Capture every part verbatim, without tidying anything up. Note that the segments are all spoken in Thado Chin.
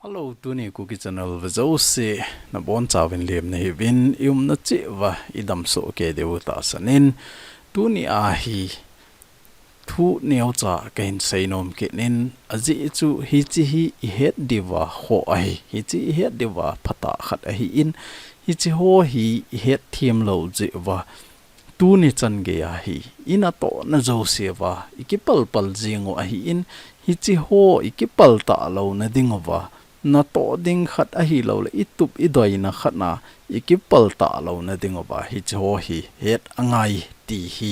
Hello, tuni Kuki Channel vea jouse nabonchauvin lemna hiuvin, i umna cheh uva idam soh kei diu tahsan in, tuni a hi thu neocha kahin seinom kit in, ajeh chu hiche hi ihet diuva khoh ahi, hiche ihet diuva phatah khat ahin, hiche ho hi ihet them lou jeh uva, tuni chan geiya hi, inatohna jouse uva, ikipalpal jing u ahin, hiche ho ikipal talouna diuva, natoh ding khat ahilouleh, itup idoina khat na, ikipal talouna diuva, hiche ho hi het angai ti hi,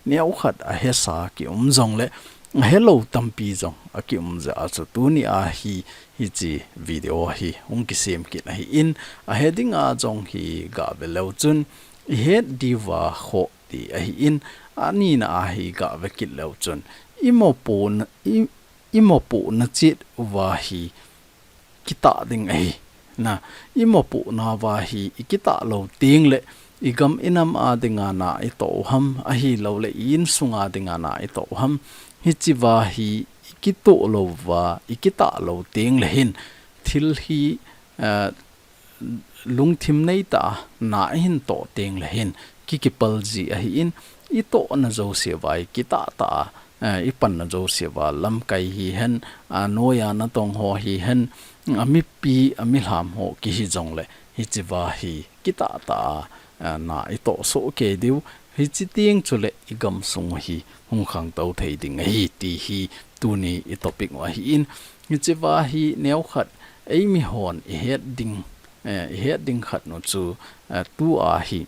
neokhat ahesa kium jongleh, ahelou tampi jong akium jeh a chu tuni a hi, hiche video hi hung kisem kit ahin, ahe dinga jong hi gave leu chun, ihet diuva khoh ti ahin, anina a hi gave kit leu chun, imopohna, i, imopohna cheh uva hi kitah ding ahi. Na, imopohna uva hi ikitah lou tengleh, igam inam a dinga na itoh u ham, ahilouleh i-insunga dinga na itoh u ham, hichea hi ikitoh louva, ikitah lou tengleh hin, thil hi, eh, lungthim neitah a na ihin toh tengleh hin, kikipal ji ahin, itohna jouse uva ikitah tah a, eh, ipanna jouse uva lamkai hihen, anoiya natong ho hihen, amipi, amilham ho kihi jongleh, hichea hi kitah tah a, eh, na itoh soh kei diu, hiche teng chuleh igamsung u hi hung khangtou thei ding ahi ti hi tuni itopic u ahin, hichea hi neokhat eimi hon ihet ding, eh, ihet ding khat nu chu, eh, tua hi,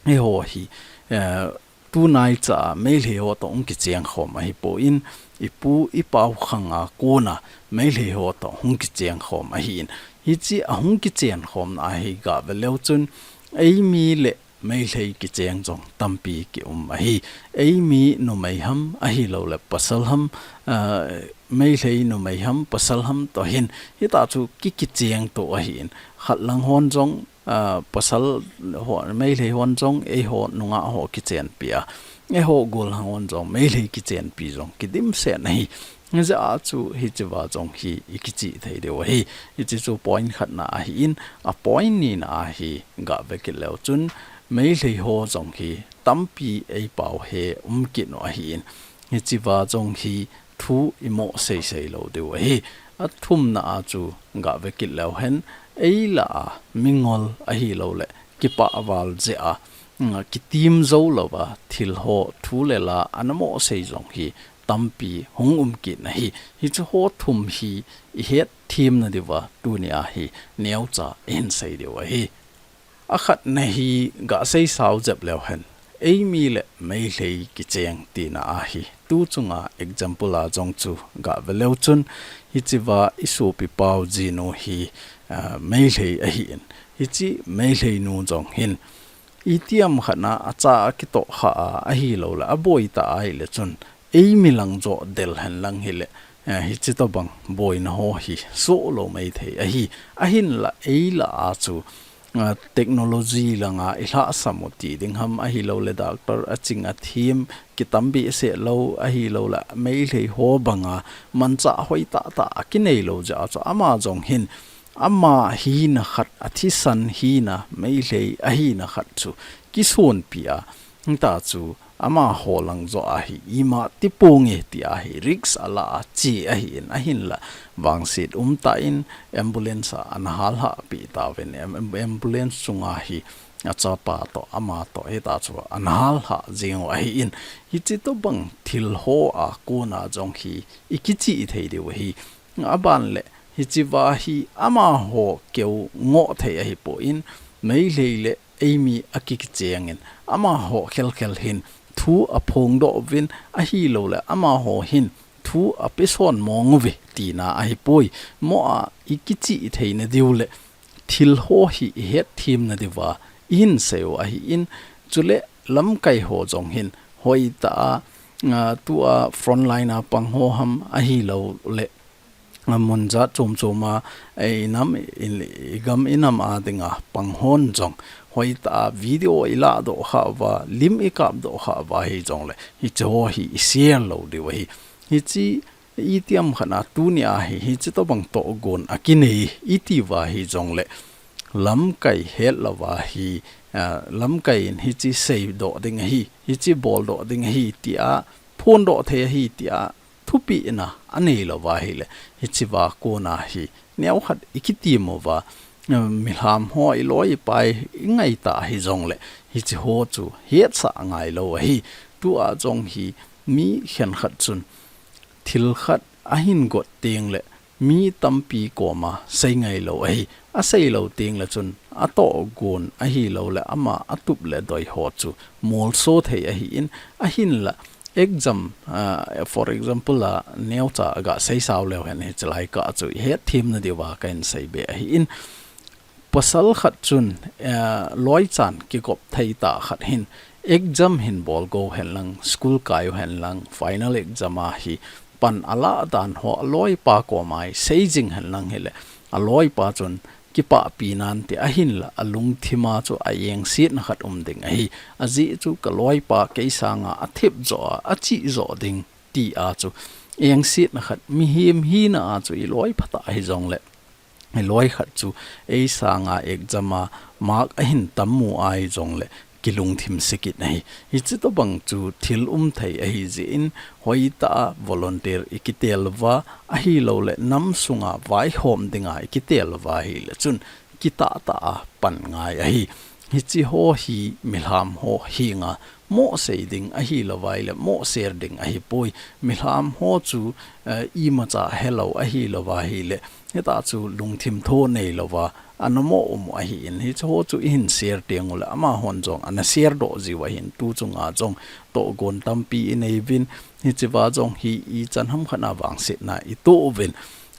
eiho hi, eh, tunaicha Meitei ho toh hung kicheng khom ahipon, ipu ipau khanga kona Meitei ho toh hung kicheng khom ahin, hiche ahung kicheng khomna a hi gave leu chun, eimi le Meitei kicheng jong tampi kium ahi. Eimi numei ham ahilouleh pasal ham, ah, Meitei numei ham pasal ham toh hin, hitah chu ki, kicheng to ahin. Khat lang hon jong, ah, pasal ho, Meitei hon jong eiho nungah ho kichenpi a, eiho gollhang hon jong Meitei kichenpi jong kidimset ahi. Hijeh a chu hichea jong hi ikichih thei diu ahi. Hiche chu point khatna ahin, a point nina a hi gave kit leu chun, Meitei ho jong hi tampi eipao he um kit u ahin, hichea jong hi thu imo seisei lou diu ahi. Athumna a chu gave kit leu hen, eilah a mingol ahilouleh kipah val jeh a, mm, kitim jou louva thil ho thu le la ana mo sei jong hi tampi hung um kit ahi. Hiche ho thum hi ihet themna diuva tuni a hi neocha ihin sei diu ahi. Akhatna hi gasei sao jep leu hen, eimi le Meitei kicheng tina a hi tu chunga example a jong chu gave leu chun, hichea isopi pau jinu hi, ah, Meitei ahin, hiche Meitei nu jong hin itiham khatna a cha akitoh kha a, ahilouleh aboi ta ahileh chun, eimi lang joh del hen lang hileh, eh, hiche tobang boina ho hi soh lou maithei ahi. Ahinlah eilah a chu, ah, technology langa ilhahsam u ti ding ham, ahilouleh doctor aching athem kitam behseh lou, ahilouleh Meitei ho banga manchah hoitah tah akinei lou jeh a chu ama jong hin ama hina khat, athisan hina, Meitei ahina khat chu kisonpi a, hita chu amaho lang joh a hi ima tipong e ti a hi risk ala a che ahin, ahinlah vangset umtah in ambulance a ana hal hahpi tauvin, am-, am-, ambulance chunga hi achapa toh, ama toh hita chu ana hal hah jing u ahin, hiche tobang thil ho a kona jong hi ikichih thei diu ahi. Aban le, hichea hi amaho keu ngoh thei ahipon, Meitei le eimi akikicheng in, amaho khelkhel hin thu aphongdoh uvin, ahilouleh amaho hin thu apeson mong uve tina ahipoi. Mo a ikichih theina diu le thil ho hi ihet themna diuva ihin sei u ahin, chule lamkai ho jong hin hoitah a, ah, tua frontline a pang ho ham ahilouleh, ah, mun jat chom chom a, eh, inam, in, igam inam a dinga pang hon jong hoitah a video ilah doh kha uva, lim ikap doh kha uva hijongle, hiche ho hi ishare lou diu ahi. Hiche Itiham khat a tunia hi, hichi tobang togon akinei, iti uva hijongle, lamkai het louva hi, ah, lamkai in hichi seidoh ding ahi, hichi boldoh ding ahi, tia, phondoh thei ahi, tia, thupina anei louva ahile, hichi uva kona hi, neokhat ikitim uva, ah, milham ho iloi ipai ingaita hijongle, hichi ho chu hetsah ngailou ahi, tua jong hi, mi khenkhat chun, thil khat ahin got tengle, mi tampi koma sei ngailou ahi. Aseilou tengle chun, atogon ahilouleh, ama atup le doi ho chu, molso thei ahin, ahinla, exam, ah, for example, ah, neocha gasei sao leu hen hichi lai kah chu, ihet themna diuva kahin seibe ahin, pasal khat chun, eh, loichan kigop thei tah khat hin, exam hin bolgo henlang, school kai uhenlang, final exam a hi pan alah dan ho aloipa koma isei jing henlang hile, aloipa chun kipahpi nante ahinla, alungthima chu aengsetna khat um ding ahi. Ajeh chu kaloipa kei sanga athep joh a, achih joh ding tia chu, engsetna khat, mihem hina a chu iloi phatah hijongle, iloi khat chu, ei sanga exam a mark ahin tam mu ahijongle, kilungthim sekit ahi. Hichi tobang chu thil um thei ahijeh in, hoitah a volunteer ikitel uva, ahilouleh nam sunga vaihom dinga ikitel uva ahile chun, kitahtah a pan ngai ahi. Hichi ho hi milham ho henga, mohsei ding ahilouva ahile, mohser ding ahipoi. Milham ho chu, eh, imacha helou ahilouva ahile, hita chu lungthim tho neilouva, ana mo um ahin, hichi ho chu ihin share tengule, amahon jong ana share doh jiu ahin, tu chunga jong togon tampi inei uvin, hichi uva jong hi ichan ham khat a vangsetna ito uvin,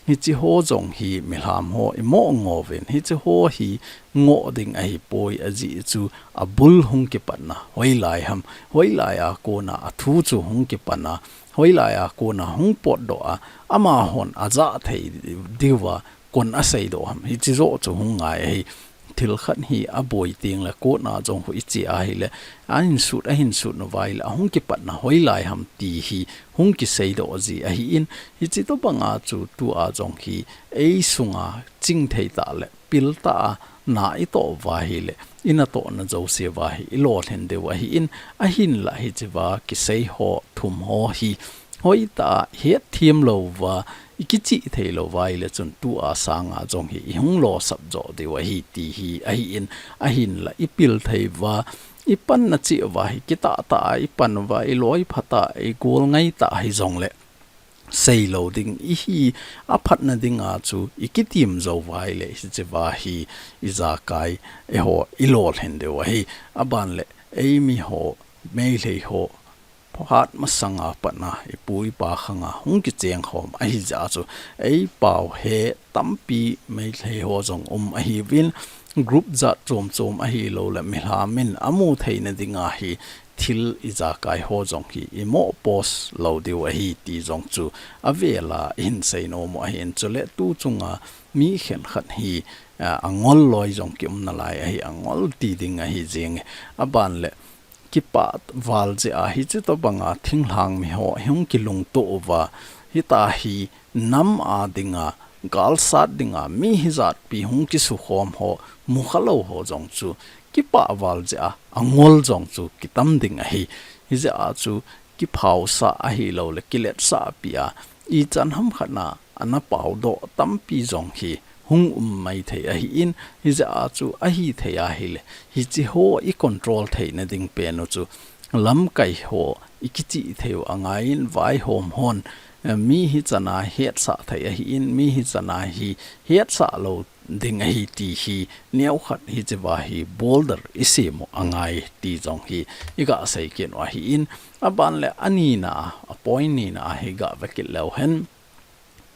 hichi ho jong hi milham ho imo ngo uvin, hichi ho hi ngoh ding ahipoi ajeh chu abul hung kipatna hoilai ham, hoilai a kona athu chu hung kipatna, hoilai a kona hung potdoh a, amahon ajah thei diuva kon aseidoh ham, hichi joh chu hung ngai ahi. Thil khat hi aboi tengle kona jong hu iche ahile, ahin sut, ahin sut nauva ahile, ahung kipatna hoilai ham ti hi hung kiseidoh ji ahin, hichi tobanga chu tua jong hi ei sunga chingthei tah le pil tah a na itoh uva ahile, inatohna jouse uva hi ilolhin diu ahin, ahinla hichi uva kisei ho, thum ho hi, hoitah a hetthem louva, ikichih thei louva ahile chun tua sanga jong hi ihung losap joh diu ahi ti hi ahin, ahinla ipil thei uva, ipanna cheh uva hi kitahtah a ipan uva, iloi phatah a igol ngaitah hijongle, seilou ding ihi, aphatna dinga chu ikitim jou uva ahile hichi uva hi ijakai eiho ilolhin diu ahi. Aban le eimi ho, Meitei ho, phat masanga patna ipu ipa khanga hung kicheng khom ahi jeh a chu, eipao he tampi Meitei ho jong um ahiuvin, group jat chom chom ahilouleh milham in amu theina dinga hi thil ijakai ho jong hi imo post lou diu ahi ti jong chu avela ihin seinom u ahin, chule tu chunga mi khenkhat hi, ah, angol loi jong kium nalai ahi, angol ti ding ahi jenge. Aban le kipah val jeh a hichi tobanga thinglhang mi ho hung kilungto uva, hita hi nam a dinga, galsat dinga, mi hijatpi hung kisukhom ho, mukhalou ho jong chu kipah val jeh a, angol jong chu kitam ding ahi. Hijeh a chu kiphaosah ahilouleh kiletsahpi a, ichan ham khat a ana paodoh tampi jong hi hung um maithei ahin, hijeh a chu ahithei ahile, hichi ho icontrol theina ding pen u chu lamkai ho ikichih thei u angaiyin, vaihom hon, eh, mi hichan a hetsah thei ahin, mi hichan a hi hetsah lou ding ahi ti hi neokhat hichi uva hi bolder isem u angai ti jong hi iga seikit u ahin, aban le anina a, apoint nina a hi gave kit leu hen,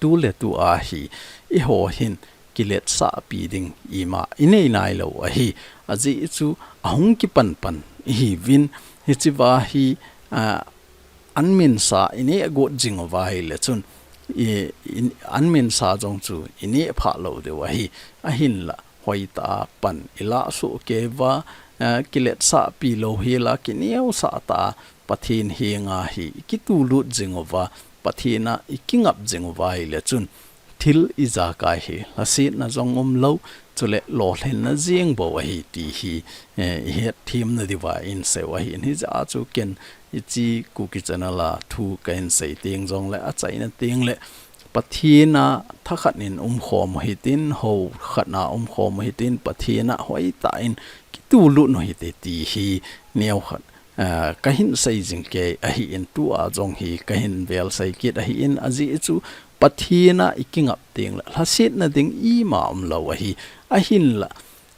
tuletu a hi eiho hin kiletsahpi ding ima inei nailou ahi, ajeh chu ahung kipan pan ihiuvin, hichi uva hi, ah, anminsa ineh got jing uva ahile chun, i, in, anminsa jong chu ineh phah lou diu ahi, ahinla hoitah a pan ilah soh kei uva, ah, kiletsahpi louhel a kineosah tah a Pathen henga hi ikitulut jing uva, Pathen a i kingap jing uva ahile chun thil ijakai hi lhasetna jong umlou, chule lolhinna jeng bou ahi ti hi, eh, i het them nadiuva in sei u ahin. Hijeh a chu ken hiche Kuki Channel a thu kahin sei teng jongle achaina tengle Pathen a thakhat in umkhom u hitin, hou khat a umkhom u hitin, Pathen a hoitah in kitulut u hite ti hi neokhat, ah, kahin sei jing kei ahin, tua jong hi kahin vel sei kit ahin, ajeh chu Pathen a i kingap tengle lhasetna ding ima umlou ahi. Ahinla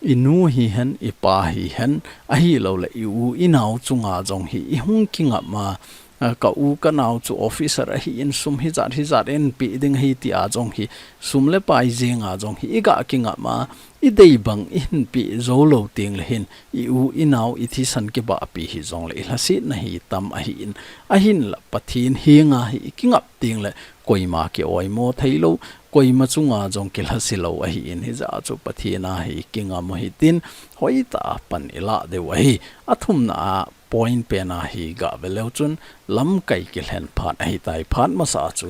i nu hihen, i pa hihen, ahilouleh i u i nao chunga jong hi i hung kingap a, ah, ka u ka nao chu officer ahin, sum hijat hijat eipe ding ahi tia jong hi, sum le pai jenga jong hi i ga kingap a, i dei bang i hin pe jou lou tengle hin, i u i nao i thisan kibahpi hijongle i lhasetna hi tam ahin. Ahinla Pathen henga hi i kingap tengle koima ki-oimo thei lou, koima chunga jong kilhase lou ahin. Hijeh a chu Pathen a hi kingam u hitin, hoitah a pan i lah diu ahi. Athumna a point pen a hi ga ve leu chun, lamkai kilhen phat ahitai. Phat masa a chu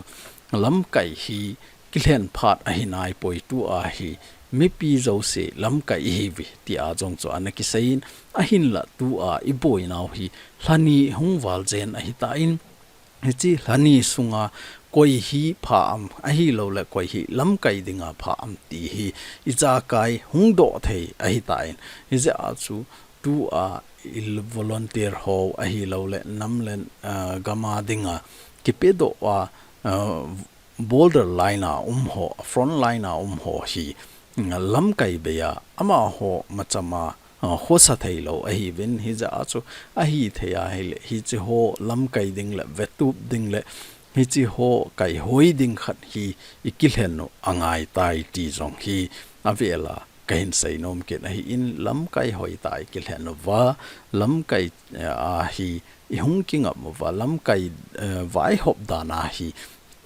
lamkai hi kilhen phat ahi naipoi, tua hi mipi jouse lamkai i hiuve tia jong chu ana kiseiyin, ahinla tua i boinau hi lhani hung val jen ahitan, hiche lhani sunga koi hi pha am, ahilouleh koi hi lamkai dinga pha am ti hi ijakai hung doh thei ahitan. Hijeh a chu tua i volunteer ho ahilouleh nam le, ah, gam a dinga kipedoh a, ah, border line a um ho, front line a um ho hi, mm, lamkai bei a, amaho macham a, ah, khosa thei lou ahiuvin. Hijeh a chu ahithei ahile, hiche ho lamkai ding le vetup ding le hiche ho kaihoi ding khat hi i kilhen u angaitai ti jong hi avel a kahin seinom kit ahin, lamkai hoitah a i kilhen uva, lamkai, eh, a hi i hung kingap uva, lamkai, eh, vaihop dan a hi,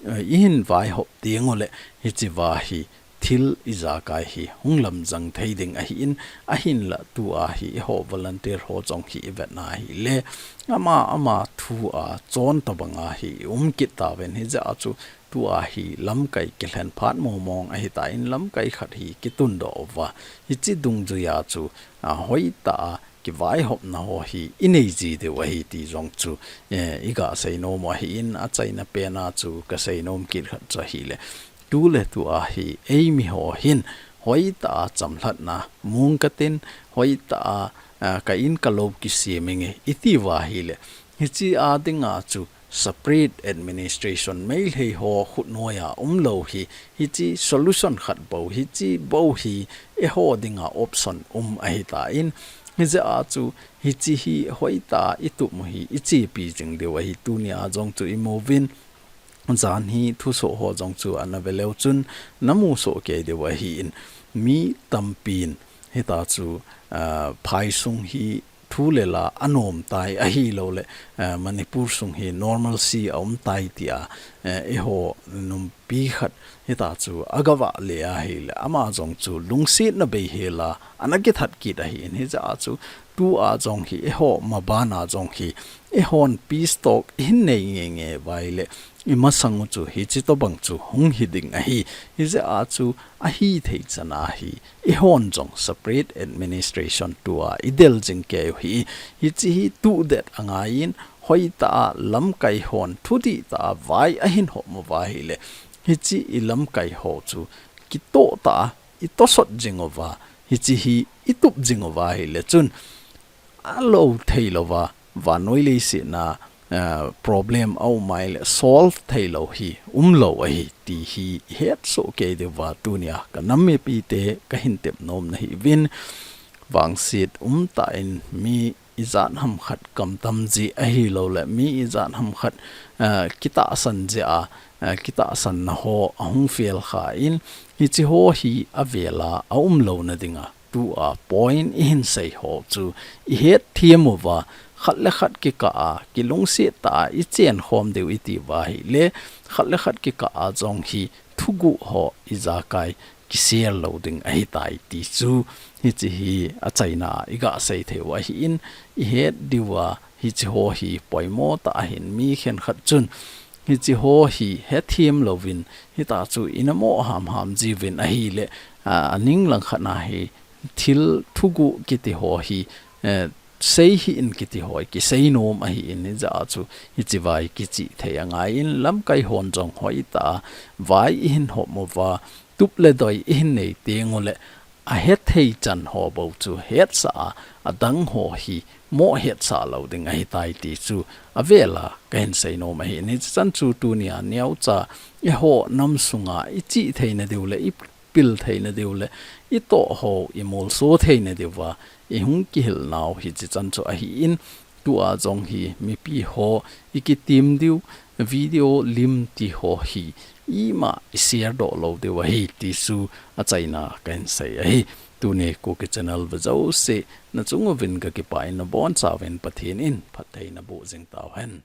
eh, i hin vaihop teng uleh hichea hi thil ijakai hi hung lamjang thei ding ahin, ahinla tua hi eiho volunteer ho jong hi i vetna ahile, ama ama thu a chon tobang a hi i um kit tauvin. Hijeh a chu tua hi lamkai kilhen phat mong mong ahitan, lamkai khat hi kitundoh uva, hiche dungjuia chu, ah, hoitah a kivaihopna ho hi i nei ji diu ahi ti jong chu, eh, i ga seinom u ahin, achaina pen a chu ka seinom kit khat chu ahile, tuletua hi eimi ho hin hoitah a chamlhatna mong katin, hoitah a, ah, ka in ka lou kisem inge i tiuva ahile, hiche a dinga chu separate administration, Meitei ho khutnoiya umlou hi, hiche solution khat bou, hiche bou hi eiho dinga option um ahitan, hijeh a chu hiche hi hoitah a i tup u hi i chepi jing diu ahi. Tunia jong chu i mu uvin, jan hi thusoh ho jong chu ana ve leu chun na mu soh kei diu ahin, mi tampin hitia chu, ah, phai sung hi thu le la anom tai, ahilouleh, eh, Manipur sung hi normalcy a um tai tia, eh, eiho numpi khat hitia chu aga vah le ahile, ama jong chu lungsetna bei hela ana kithat kit ahin. Hijeh a chu tua jong hi eiho maban a jong hi eihon peace talk i hin nei nge nge uva ahile, i masang u chu hiche tobang chu hung hi ding ahi. Hijeh a chu ahithei chan a hi eihon jong separate administration tua i del jing kei u hi, hiche hi tudet angaiyin, hoitah a lamkai hon thudih tah a vai ahin hom uva ahile, hiche i lamkai ho chu kitoh tah a i tosot jing uva, hiche hi i tup jing uva ahile chun, alou thei louva, vannoi leiset a, ah, problem a um ahile solve thei lou hi umlou ahi ti hi i het soh kei diuva, tunia ka nam mipite ka hin tep nom nahi uvin, vangset umtah in mi ijat ham khat kamtam jeh ahilouleh, mi ijat ham khat, ah, kitahsan jeh a, ah, kitahsanna ho ahung fel khan, hiche ho hi avel a aum louna dinga tua point i hin sei ho chu i het them uva, khat le khat kikah a kilungset tah a i chen khom diu i tiuva ahile, khat le khat kikah a jong hi thuguh ho ijakai kisel lou ding ahitai ti chu, hiche hi achaina a i ga sei thei u ahin, i het diuva, hiche ho hi poimo tah ahin, mi khenkhat chun hichi ho hi hethem louvin, hitachu ina mo hamham jiuvin ahile, a, aning langkhat na hi thil thugu kiti ho hi, eh, sei hih in kiti ho, kisei nom ahin, hijeh a chu hichi vai kichih thei angaiyin lamkai hon jong hoitah a vai ihin hom uva, tup le doi ihin nei teng uleh, ahethei chan ho bou chu hetsah a, adang ho hi mo hetsah lou ding ahitai ti chu avel a kahin sei nom ahin, hichi chan chu tunia neocha eiho nam sunga ichih theina diu le, ipil theina diu le, itoh ho imolso theina diuva ihung kihil nau hichi chan chu ahin, tua jong hi mipi ho ikitim diu, video lim ti ho hi ima ishare doh lou diu ahi ti chu achaina kahin sei ahi. Tuni Kuki Channel ve jouse nachung uvin kakipah in, nabonchauvin Pathen in phatthei naboh jing tauhen.